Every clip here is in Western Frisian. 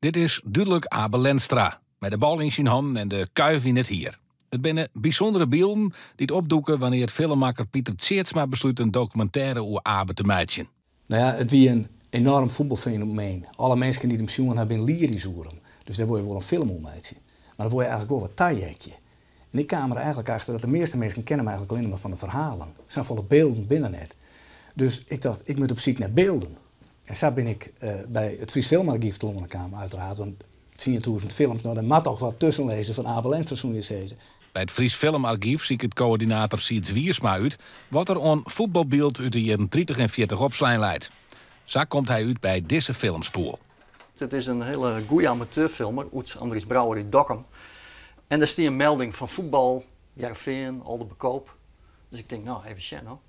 Dit is dúdlik Abe Lenstra, mei de bal yn syn hannen en de kuif yn it hier. It binne bysûndere bylden dy't opdûke wannear't filmmakker Piter Tjeerdsma beslút in dokumintêre oer Abe te meitsjen. No ja, it wie in enoarm fuotbalfenomeen. Alle minsken dy't him sjoen ha binne lyrysk oer him. Dus dêr wolle je wol in film oer meitsje. Mar dan wolle je eigentlik wol wat taheakje. En ik kaam der eigentlik achter dat de measte minsken kenne him eigentlik allinne mar fan de ferhalen. Safolle bylden binne der net. Dus ik tocht, ik moat op syk nei bylden. En sa bin ik by it Fries Filmargyf telâne kaam, uiteraard, want 10,000 films, no dêr moat toch wat tusken lizze fan Abe Lenstra, soene je sizze. By it Fries Filmargyf siket koördinator Sieds Wiersma út wat der oan fuotbalbyld út de jierren 30 en 40 opslein leit. Sa komt hy út by dizze filmspoel. It is in hiele goede amateurfilmer, Oeds Andries Brouwer út Dokkum. En der stie in melding fan fuotbal, Hearrenfean, Oldebekoop. Dus ik tink, no, even sjen no.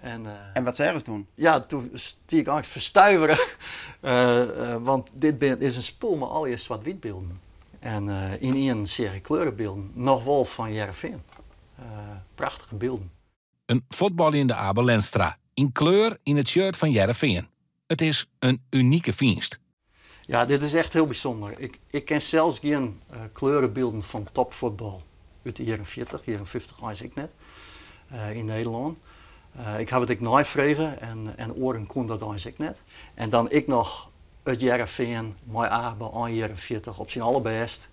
En, uh, en wat seachst doe? Ja, doe stie ik eins ferstuivere. Uh, want dit is in spoel mei allegear swart-wyt bylden. En uh, yn ien seach ik kleurebylden, noch wol fan Hearrenfean. Prachtige bylden. In fuotbaljende Abe Lenstra, yn kleur yn it shirt fan Hearrenfean. It is in unike fynst. Ja, dit is echt hiel bysûnder. Ik ken sels gjin kleurebylden fan topfuotbal út de jierren 40, jierren 50 eins ek net, yn Nederlân. Ik haw it ek neifrege en oaren koenen dat eins ek net. En dan ek noch it Hearrenfean mei Abe ein jierren 40 op syn allerbêst.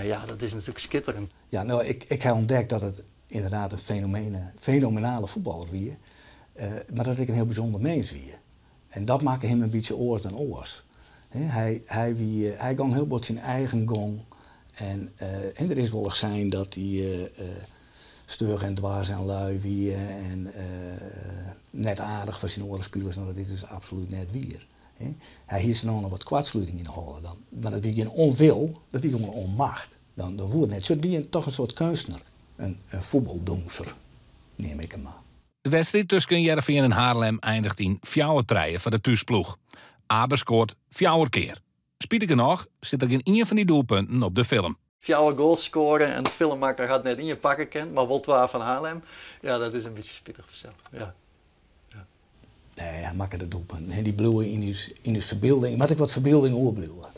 Ja, dat is natuerlik skitterend. Ja, no, ik ha ûntdekt dat it ynderdaad in fenomenale fuotballer wie, mar dat it ek in hiel bysûnder mins wie. En dat makke him in bytsje oars dan oars. Hy gong hiel bot syn eigen gong. En der is wolris sein dat hy stug en dwers en lui wie en net aardich foar syn oare spilers. No, dat is dus absolút net wier. Hy hie sa no en dan wat koartsluting yn de holle. Mar dat wie gjin ûnwil, dat wie gewoan ûnmacht. Dan woe it net. It wie toch in soart keunstner. In fuotbaldûnser, neam ik him mar. De wedstriid tusken Hearrenfean en Haarlem einiget yn 4-3 foar de thúsploech. Abe skoart fjouwer kear. Spitigernôch sit der gjin ien fan dy doelpunten op de film. Fjouwer goals skoare en de filmmakker hat net ien pakke kind, mar wol twa fan Haarlem. Ja, dat is in bytsje spitich fansels. Ja. Ja. Nee, hy makke de doelpunten. Dy bliuwe yn ús ferbylding. Moat ek wat ferbylding oerbliuwe.